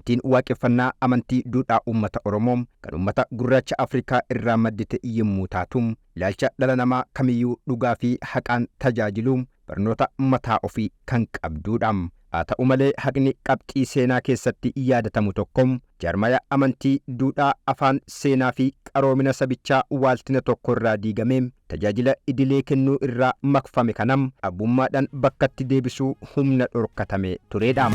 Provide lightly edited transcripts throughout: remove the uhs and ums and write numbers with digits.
Amantiin Waaqeffannaa amantii duudhaa uummata Oromoo kan uummata gurraacha Afrikaa irraa maddite yommuu taatu, ilaalcha dhala namaa kamiyyuu dhugaa fi haqaan tajaajiluu barnoota mataa ofii kan qabduudha. Haa ta'u malee haqni qabxii seenaa keessatti yaadatamu tokko jaarmaya amantii, duudhaa, afaan, seenaa fi qaroomina sabichaa waaltina tokko irraa diigamee tajaajila idilee kennuu irraa maqfame kana abbummaadhaan bakkatti deebisuu humna dhorkatame tureedha.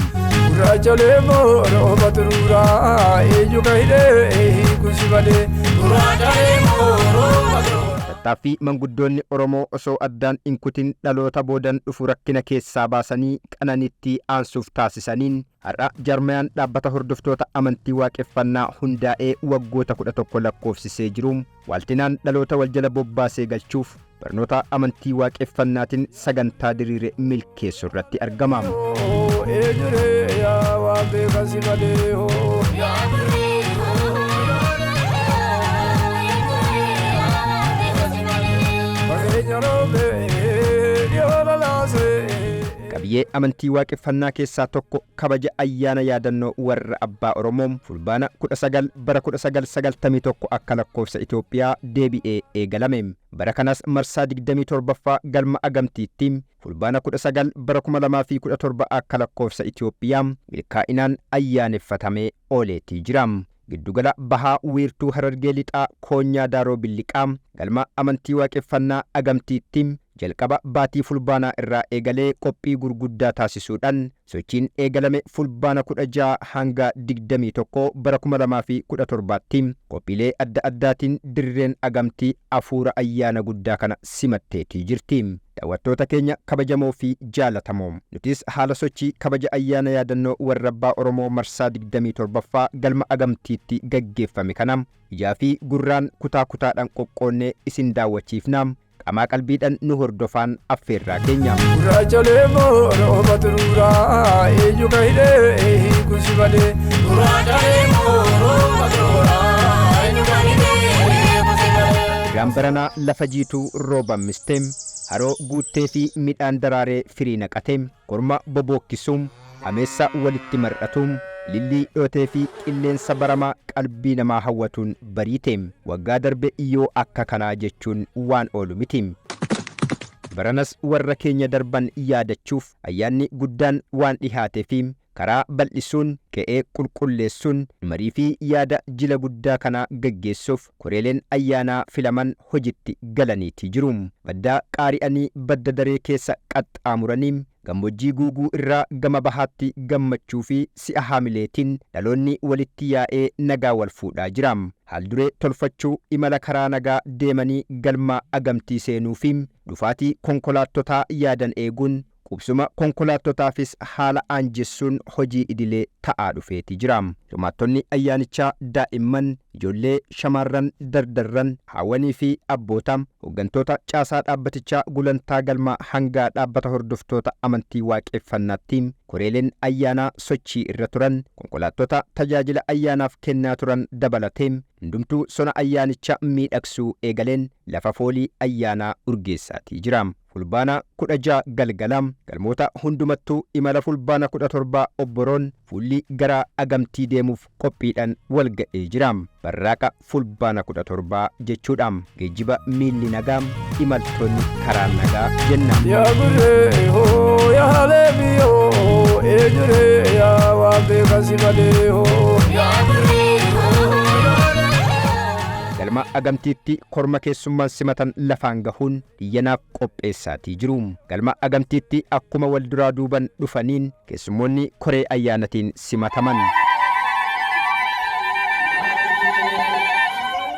Gurraacha leemoo rooba xuruuraa eenyu ka hidhee hiiku si malee. Gurraacha leemoo rooba xuruuraa. Tattaaffii manguddoonni Oromoo osoo addaan hin kutin dhaloota boodan dhufu rakkina keessaa baasanii qananitti aansuuf taasisaniin har'a jaarmayaan dhaabbata hordoftoota amantii Waaqeffannaa hundaa'ee waggoota 11 lakkoofsisee jiru waaltinaan dhaloota waljala bobbaasee galchuuf barnoota amantii Waaqeffannaatiin sagantaa diriire milkeessu irratti argama. Eenyuree yaa waan beekan si malee hoo. Fakkeenya roobee dhiyoo lalaasee. Qabiyyee amantii Waaqeffannaa keessaa tokko kabaja ayyaana yaadannoo warra abbaa Oromoo Fulbaana 19 bara 1991 akka lakkoofsa Itoophiyaa deebi'ee eegalame. Bara kanas marsaa 27ffaa galma Agamtiitti Fulbaana 19 bara 2017 akka lakkoofsa Itoophiyaa milkaa'inaan ayyaaneffatamee ooleetii jira. Giddugala Bahaa Wiirtuu Harargee Lixaa Koonyaa Daaroo Billiqaa galma amantii Waaqeffannaa Agamtiitti jalqaba baatii Fulbaanaa irraa eegalee qophii gurguddaa taasisuudhaan sochiin eegalame Fulbaana 16 hanga 21 bara 2017tti qophiilee adda addaatiin dirreen Agamtii afuura ayyaana guddaa kana simatteetii jirti. Daawwattoota keenya kabajamoo fi jaalatamoo, nutis haala sochii kabaja ayyaana yaadannoo warra abbaa Oromoo marsaa 27ffaa galma Agamtiitti gaggeeffame kana ijaa fi gurraan kutaa kutaadhaan qoqqoonnee isin daawwachiifna. Qamaa qalbiidhaan nu hordofaan affeerraa keenya. Gurraacha leemoo rooba xuruuraa eenyu ka hidhee hiiku si malee. Gurraacha leemoo rooba xuruuraa eenyu ka hidhee hiiku si malee. Birraan baranaa lafa jiituu rooban mistee, haroo guuttee fi midhaan daraaree firii naqatee, korma bobookkisuun, hameessa walitti mar'atuun, lillii dhootee fi qilleensa baramaa qalbii namaa hawwatuun bariite. Waggaa darbe yoo akka kanaa jechuun waan oolu miti. Baranas warra keenya darban yaadachuuf ayyaanni guddaan waan dhihaatee fi karaa bal'isuun, qe'ee qulqulleessuun, marii fi yaada jila guddaa kanaa gaggeessuuf koreeleen ayyaanaa filaman hojitti galaniitii jiru. Baddaa qaari'anii badda daree keessa qaxxaamuranii gammoojjii Guuguu irraa gama bahaatti gammachuu fi si'a haamileetiin dhaloonni walitti yaa'ee nagaa wal fuudhaa jira. Haalduree tolfachuu imala karaa nagaa deemanii galma Agamtii seenuu fi dhufaatii konkolaattotaa yaadan eeguun qubsuma konkolaattotaafis haala aanjessuun hojii idilee ta'aa dhufeeti jira. Hirmaattonni ayyaanichaa daa'imman, ijoollee, shamarran, dardarran, haawwanii fi abboota, hooggantoota caasaa dhaabbatichaa gulantaa galmaa hanga dhaabbata hordoftoota amantii Waaqeffannaatti koreeleen ayyaanaa sochii irra turan, konkolaattota tajaajila ayyaanaaf kennaa turan dabalatee hundumtuu sona ayyaanicha miidhagsuu eegaleen lafa foolii ayyaanaa urgeessaatii jira. Fulbaana 16 galgala galmoota hundumattuu imala Fulbaana 17 obboroon fuulli gara Agamtii deemuuf qophiidhaan wal ga'ee jira. Barraaqa Fulbaana 17 jechuudha. Geejjiba miilli nagaa, imaltoonni karaa nagaa jenna. Yaa gurree hoo yaa haleemiyoo eenyuree yaa waan beekan si malee hoo. Yaa gurree hoo. Galma Agamtiitti korma keessummaan simatan lafaan gahuun dhiyyanaaf qopheessaatii jiru. Galma Agamtiitti akkuma wal duraa duuban dhufaniin keessummoonni koree ayyaanatiin simataman.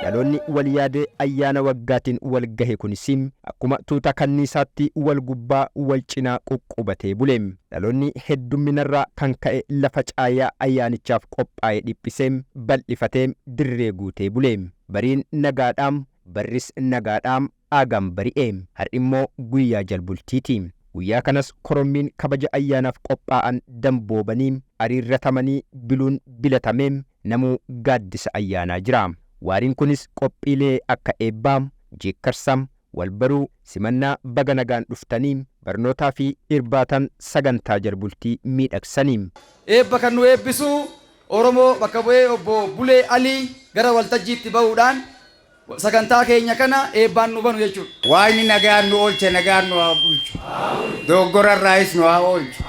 Dhaloonni wal yaadee ayyaana waggaatiin wal gahe kunis akkuma tuuta kanniisaatti wal gubbaa wal cinaa quqqubatee bule. Dhaloonni heddumminarraa kan ka'e lafa caayaa ayyaanichaaf qophaa'e dhiphisee bal'ifatee dirree guutee bule. Bariin nagaadhaam, barris nagaadhaam aagam bari'e. Har'immoo guyyaa jalbultiiti. Guyyaa kanas korommiin kabaja ayyaanaaf qophaa'an damboobanii ariirratamanii biluun bilatamee namuu gaaddisa ayyaanaa jira. Waariin kunis qophiilee akka eebbaa, jeekkarsa, walbaruu, simannaa baga nagaan dhuftanii, barnootaa fi irbaatan sagantaa jalbultii miidhagsanii. Eebba kan nu eebbisu Oromoo bakka bu'ee obbo Bulee Alii gara waltajjiitti bahuudhaan sagantaa keenya kana eebbaan nu banu jechuudha. Waaqni nagaan nu oolche, nagaan nu haa bulchu. Dogoggora irraayis nu haa oolchu.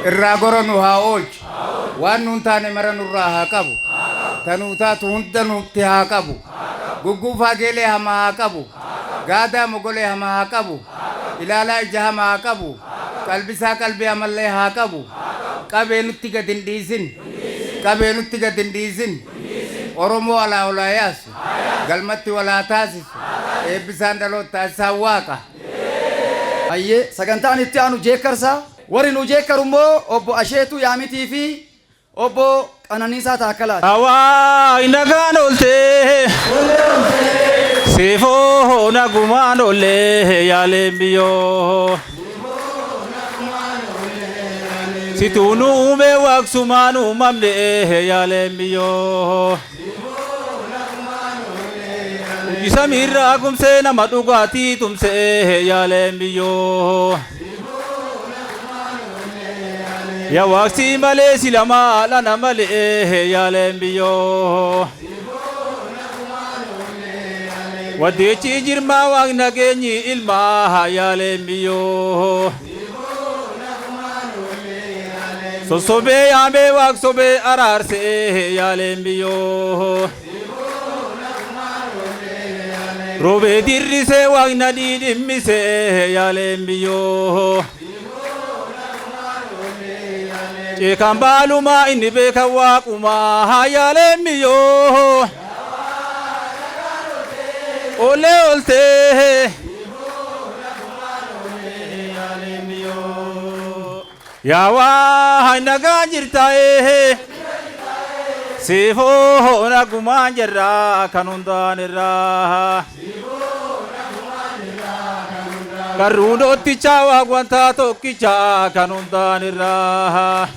Irraa gora nu haa oolchu. Waan nuun taane mara nurraa haa qabu. Tanuu taatu hunda nutti haa qabu. Gugguufaa geelee hamaa haa qabu. Gaadaa mogolee hamaa haa qabu. Ilaalaa ija hamaa haa qabu. Qalbisaa qalbii hamallee haa qabu. Qabee nutti gad hin dhiisin. Qabee nutti gad hin dhiisin. Oromoo alaa olaa yaasu. Galmatti walaa taasisu. Eebbisaan dhaloota taasisaan waaqa. Hayyee, sagantaan itti aanu jeekkarsaa. Warri nu jeekkaru immoo obbo Asheetuu Yaamitii fi obbo Qananiisaa Taakkalaati. Hawaa nagaan ooltee, siifoo nagumaan oollee, yaaleen biyyoo. Situu nu uume, waaqsumaan uumamne, yaaleen biyyoo. Samiirraa gumsee nama dhugaatii tumsee, yaaleen biyyoo. Yaa waaqsii malee si lamaa lana malee, yaaleen biyyoo. Waddeechi jirmaa, waaq nageenyi ilmaa, yaaleen biyyoo. Sossobee yaamee, waaq sobee araarsee, yaaleen biyyoo. Roobee dirrisee, waaqna dhiidhimmisee, yaaleen biyyoo. Ceekaan baalumaa inni beekan waaqumaa, yaaleen biyyoo. Olee oltee. Yaa waa nagaan jirtaa'ee. Siifoo nagumaan jirraa kan hundaan irraa. Qarruun dhoottichaa, waaq wantaa tokkichaa kan hundaan irraa.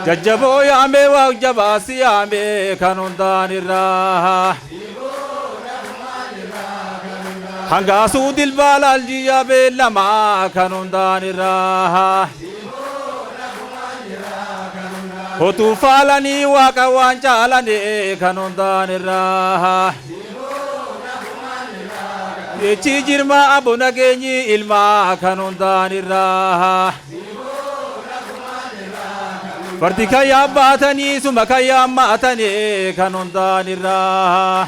Jajjaboo yaamee, waaq jabaasi yaamee kan hundaan irraa. Hangaasuu dilbaa laaljiyyaa beellamaa kan hundaan irraa. Hotuu faalanii waaqa waan caalanii kan hundaan irraa. Jechi jirma abbo nageenyi ilmaa kan hundaan irraa. Fardi kan yaabbaatanii suma kan yaammaatanii kan hundaan irraa.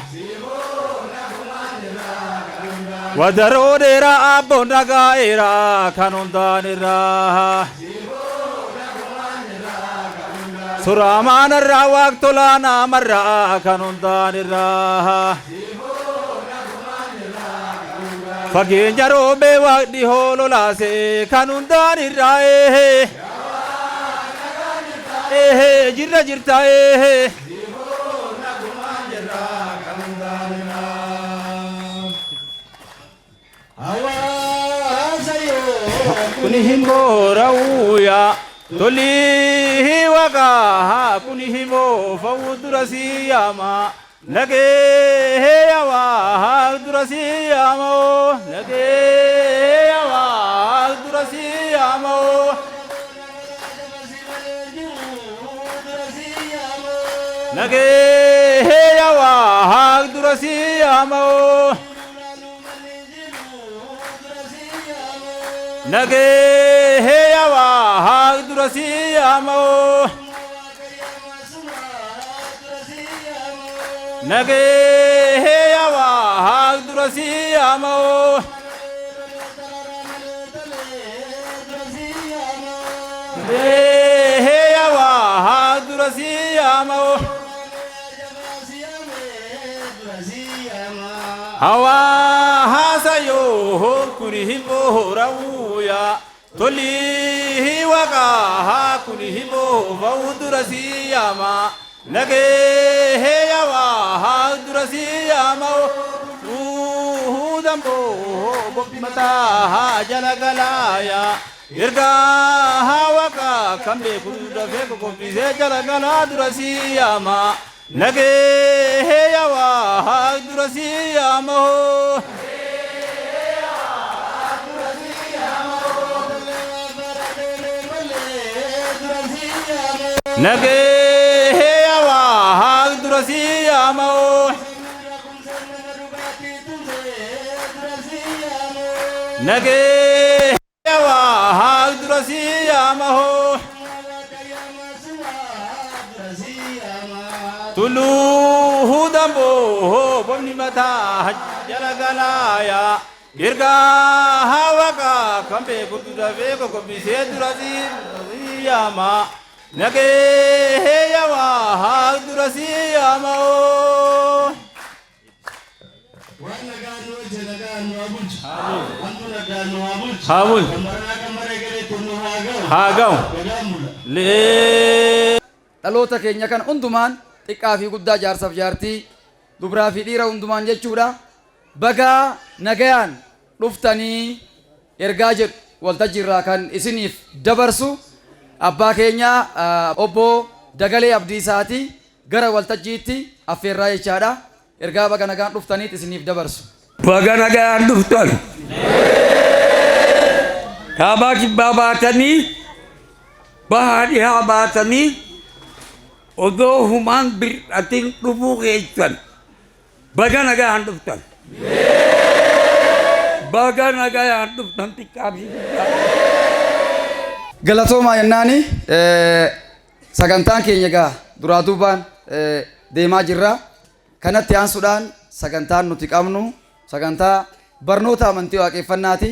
Wadaroo dheeraa abboon dhagaa'eeraa kan hundaan irraa. Suraamaanarraa waaq tolaa naamarraa kan hundaan irraa. Fageenya roobee, waaq dhihoo lolaasee kan hundaan irraa. Eehee, jirra jirta eehee. Kuni himoo rawuya tolii waqa, kuni himoo fa'uu dura siyaama nagee yawaa dura siyaama nagee yawaa dura siyaama nagee yawaa dura siyaama nagee yawaa dura siyaama nagee yawaa dura siyaama nagee yawaa dura siyaama. Hawaa haasayoo, kuni himoo rawuya tolii waqa, kuni himoo fa'uu dura siyaama nagee yawaa dura siyaama damboo bobbi mataa jala galaaya ergaa waqa kan beeku dafee qoqqobbisee jala galaa dura siyaama nagee yawaa dura siyaama. Nagee yaawaa haal dura si yaamoo. Nagee yaawaa haal dura si yaamoo. Tuluu damboo bobni mataa jala galaaya. Girgaa hawaqa kan beekutu dafee kokobbisee dura si yaama. Nagee yaawaa haal dura si yaamoo. Haabul. Haa ga'u. Lee. Dhaloota keenya kana hundumaan, xiqqaa fi guddaa, jaarsaaf jaartii, dubraa fi dhiira hundumaan jechuudha, bagaa nagayaan dhuftanii ergaa jedhu waltajjii irraa kan isiniif dabarsu abbaa keenya obbo Dagalee Abdiisaati. Gara waltajjiitti affeerraa jechaadha. Ergaa baga nagaan dhuftaniit isiniif dabarsu. Baga nagaan dhuftan. Kaabaa kibbaa baatanii, bahaa dhihaa baatanii, odoo humaan bir'atin dhufuu keessan baga nagaan dhuftan. Baga nagaan dhuftan, xiqqaa fi guddaa. Galatoomaa jennaani, sagantaan keenya egaa duraa duubaan deemaa jirra. Kanatti aansuudhaan sagantaan nuti qabnu sagantaa barnoota amantii waaqeffannaati.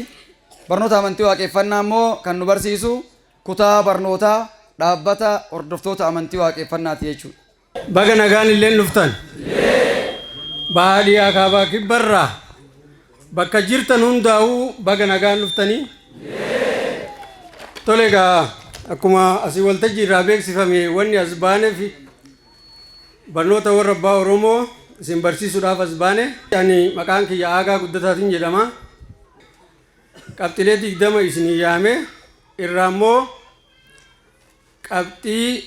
Barnoota amantii waaqeffannaa immoo kan nu barsiisu kutaa barnootaa dhaabbata hordoftoota amantii waaqeffannaati jechuudha. Baga nagaan illeen dhuftan. Baadiyyaa, kaabaa, kibbarraa, bakka jirtan hundaa'uu baga nagaan dhuftanii. Tole egaa, akkuma asii waltajjii irraa beeksifame, wanni as baaneef barnoota warra abbaa Oromoo isin barsiisuudhaaf as baane. Ani maqaan kiyya Aagaa Guddataatiin jedhama. Qabxiilee 20 isinii yaame irraa immoo qabxii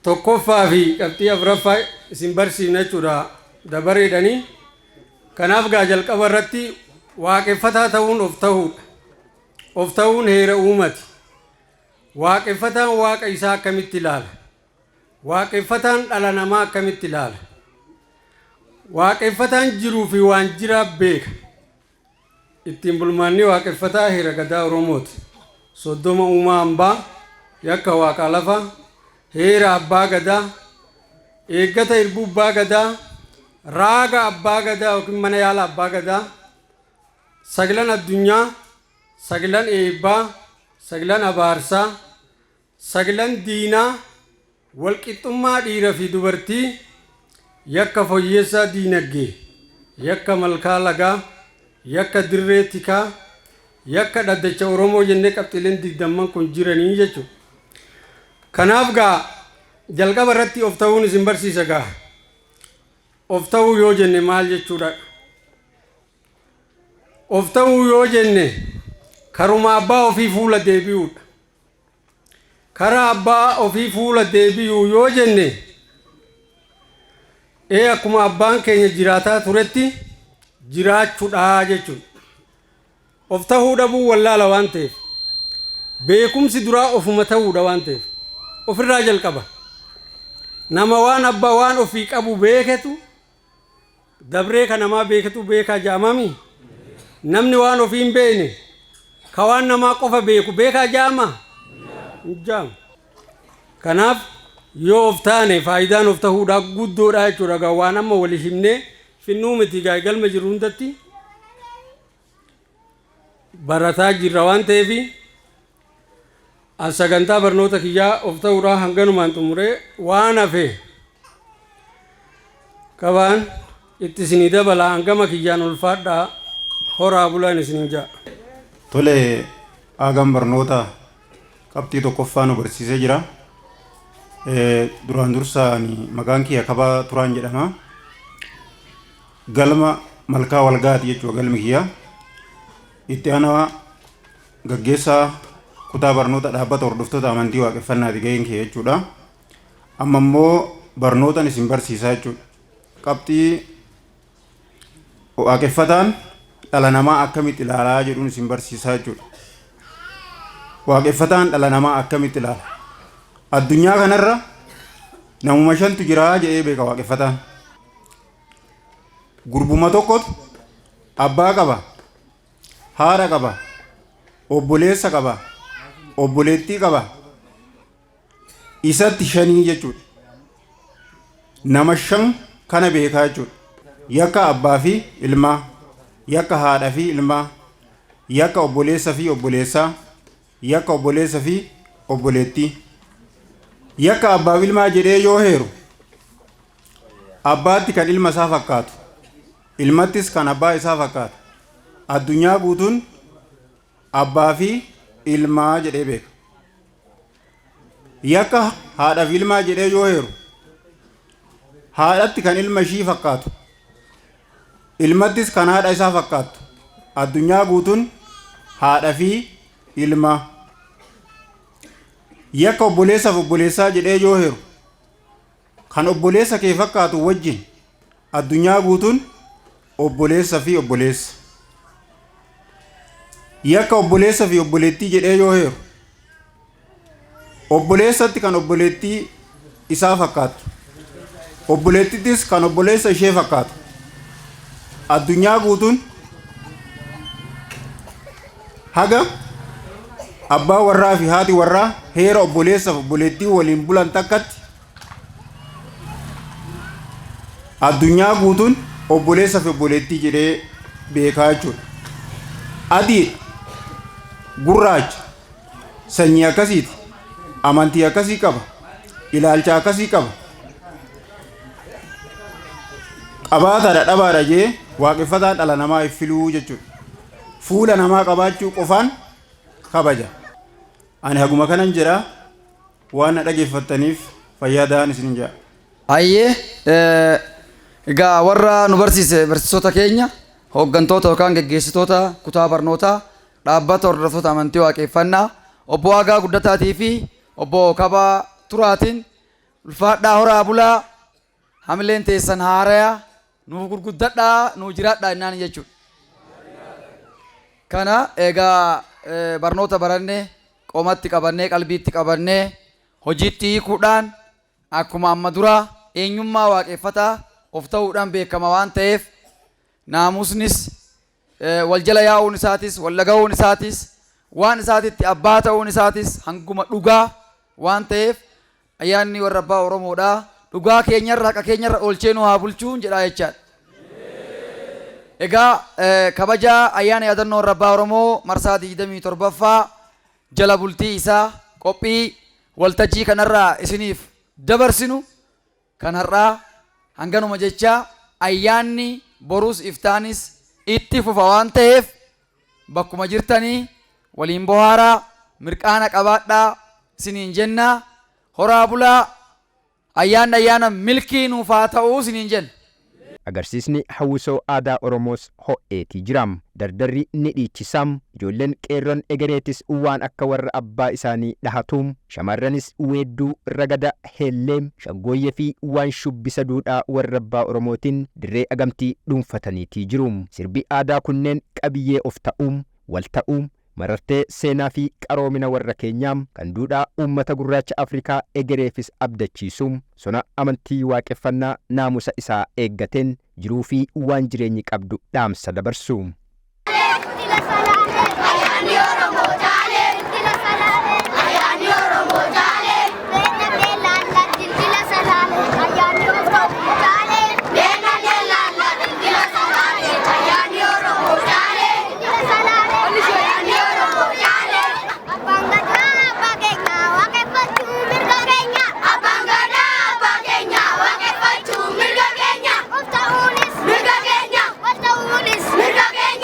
tokkoffaa fi qabxii afuraffaa isin barsiifna jechuudha dabareedhanii. Kanaaf gaa jalqaba irratti waaqeffataa ta'uun of ta'uudha. Of ta'uun heera uumati. Waaqeffataan waaqa isaa akkamitti ilaala? Waaqeffataan dhala namaa akkamitti ilaala? Waaqeffataan jiruu fi waan jiraa beeka. Ittiin bulmaanni waaqeffataa heera gadaa Oromooti. 30 uumaa hambaa, yakka waaqaa lafa, heera abbaa gadaa, eeggata irbuu abbaa gadaa, raaga abbaa gadaa yookiin mana yaala abbaa gadaa, saglan addunyaa, saglan eebbaa, saglan abaarsaa, saglan diinaa, walqixxummaa dhiira fi dubartii, yakka foyyeessaa diinagdee, yakka malkaa lagaa, yakka dirree tikaa, yakka dhaddacha Oromoo jennee qabxiileen 20n kun jiranii jechuudha. Kanaaf gaa jalqaba irratti of ta'uun isin barsiisa gaa. Of ta'uu yoo jenne maal jechuudha? Of ta'uu yoo jenne karuma abbaa ofii fuula deebi'uudha. Karaa abbaa ofii fuula deebi'uu yoo jenne, ee, akkuma abbaan keenya jiraataa turetti jiraachuudha jechuudha. Of ta'uu dhabuu wallaala waan ta'eef, beekumsi duraa ofuma ta'uudha waan ta'eef, ofirraa jalqaba. Nama waan abbaa waan ofii qabu beeketu dabree ka namaa beeketu beekaa jaamami. Namni waan ofii hin beekne ka waan namaa qofa beeku beekaa jaama? Hin jaamu. Kanaaf yoo of taane faayidaan of ta'uudhaa guddoodha jechuudha. Gaa waan amma walii himnee finnuu miti, gaa galma jiru hundatti barataa jirra waan ta'eef, an sagantaa barnoota kiyyaa of ta'uudhaa hanganumaan xumuree, waan hafe qabaan itti isinii dabala. Hangama kiyyaan ulfaadhaa, horaa bulaan isinin ja'a. Tole, Aagaan barnoota qabxii tokkoffaa nu barsiisee jira. Duraan dursa ani maqaan kiyya Kabaa Turaan jedhama. Galma Malkaa Walgaati jechuudha galmi kiyya. Itti aanaa gaggeessaa kutaa barnoota dhaabbata hordoftoota amantii waaqeffannaati gaheen kiyya jechuudha. Amma immoo barnootan isin barsiisaa jechuudha. Qabxii waaqeffataan dhala namaa akkamitti ilaalaa jedhuun isin barsiisaa jechuudha. Waaqeffataan dhala namaa akkamitti ilaala? Addunyaa kanarra namuma shantu jiraa jedhee beeka waaqeffataan. Gurbuma tokkotu abbaa qaba, haadha qaba, obboleessa qaba, obboleettii qaba. Isatti shanii jechuudha. Nama shan kana beekaa jechuudha. Yakka abbaa fi ilmaa, yakka haadha fi ilmaa, yakka obboleessa fi obboleessaa, yakka obboleessa fi obboleettii. Yakka abbaa fi ilmaa jedhee yoo heeru, abbaatti kan ilma isaa fakkaatu, ilmattis kan abbaa isaa fakkaatu. Addunyaa guutuun abbaa fi ilmaa jedhee beeka. Yakka haadha fi ilmaa jedhee yoo heeru, haadhatti kan ilma ishii fakkaatu, ilmattis kan haadha isaa fakkaattu. Addunyaa guutuun haadha fi ilma. Yakka obboleessaaf obboleessaa jedhee yoo heeru, kan obboleessa kee fakkaatu wajjin addunyaa guutuun obboleessa fi obboleessa. Yakka obboleessa fi obboleettii jedhee yoo heeru, obboleessatti kan obboleettii isaa fakkaattu, obboleettittis kan obboleessa ishee fakkaatu. Addunyaa guutuun haga abbaa warraa fi haati warraa heera obboleessaaf obboleettii waliin bulan takkatti addunyaa guutuun obboleessa fi obboleettii jedhee beekaa jechuudha. Adiidha, gurraacha, sanyii akkasiiti, amantii akkasii qaba, ilaalcha akkasii qaba. Qabaataadha dhabaadha jee waaqeffataan dhala namaa filuu jechuudha. Fuula namaa qabaachuu qofaan kabaja. Ani haguma kanan jedha, waan na dhageeffattaniif fayyaa da'aan isinin jedha. Hayyee, egaa warra nu barsiise barsiisota keenya, hooggantoota yookaan geggeessitoota kutaa barnootaa dhaabbata hordoftoota amantii waaqeffannaa, obbo Waagaa Guddataatii fi obbo Kabaa Turaatiin, ulfaadhaa, horaa bulaa, hamileen teessan haaraya nuuf gurguddadhaa, nuuf jiraadhaa jennaan jechuudha. Kana egaa barnoota barannee qomatti qabannee, qalbiitti qabannee, hojiitti hiikuudhaan akkuma amma duraa eenyummaa waaqeffataa of ta'uudhaan beekama waan ta'eef, naamusnis wal jala yaa'uun isaatis, wal dhaga'uun isaatis, waan isaatitti abbaa ta'uun isaatis hanguma dhugaa waan ta'eef, ayyaanni warra abbaa Oromoodhaa dhugaa keenyarra, haqa keenyarra oolchee nu haa bulchuun jedhaa jechaadha. Egaa kabaja ayyaana yaadannoo warra abbaa Oromoo marsaa 27ffaa jala bultii isaa qophii waltajjii kanarraa isiniif dabarsinu kan har'aa hanganuma jechaa, ayyaanni borus iftaanis itti fufa waan ta'eef, bakkuma jirtanii waliin bohaaraa, mirqaana qabaadhaa isiniin jennaa. Horaa bulaa, ayyaanni ayyaana milkii nuuf haa ta'uu isiniin jenna. Agarsiisni hawwisoo aadaa Oromoos ho'eetii jira. Dardarri ni dhiichisa. Ijoolleen qeerroon egereetis waan akka warra abbaa isaanii dhahatu. Shamarranis weedduu, ragada, heellee, shaggooyyee fi waan shubbisa duudhaa warra abbaa Oromootiin dirree agamtii dhuunfataniitii jiru. Sirbi aadaa kunneen qabiyyee of ta'uu, wal ta'uu, marartee seenaa fi qaroomina warra keenyaa kan duudhaa uummata gurraacha Afrikaa egereefis abdachiisu, sona amantii waaqeffannaa naamusa isaa eeggateen jiruu fi waan jireenyi qabdu dhaamsa dabarsu. Ayyaanni Oromoo jaalee. Ayyaanni Oromoo jaalee. Beena beelaan dildila salaalee. Ayyaanni Oromoo jaalee. Beena beelaan dildila salaalee. Ayyaanni Oromoo jaalee. Ayyaanni Oromoo jaalee. Abbaan gadaa abbaa keenya, waaqeffachuu mirga keenya. Abbaan gadaa abbaa keenya, waaqeffachuu mirga keenya. Of ta'uunis mirga keenya. Wal ta'uunis mirga keenya.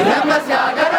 Namaskar.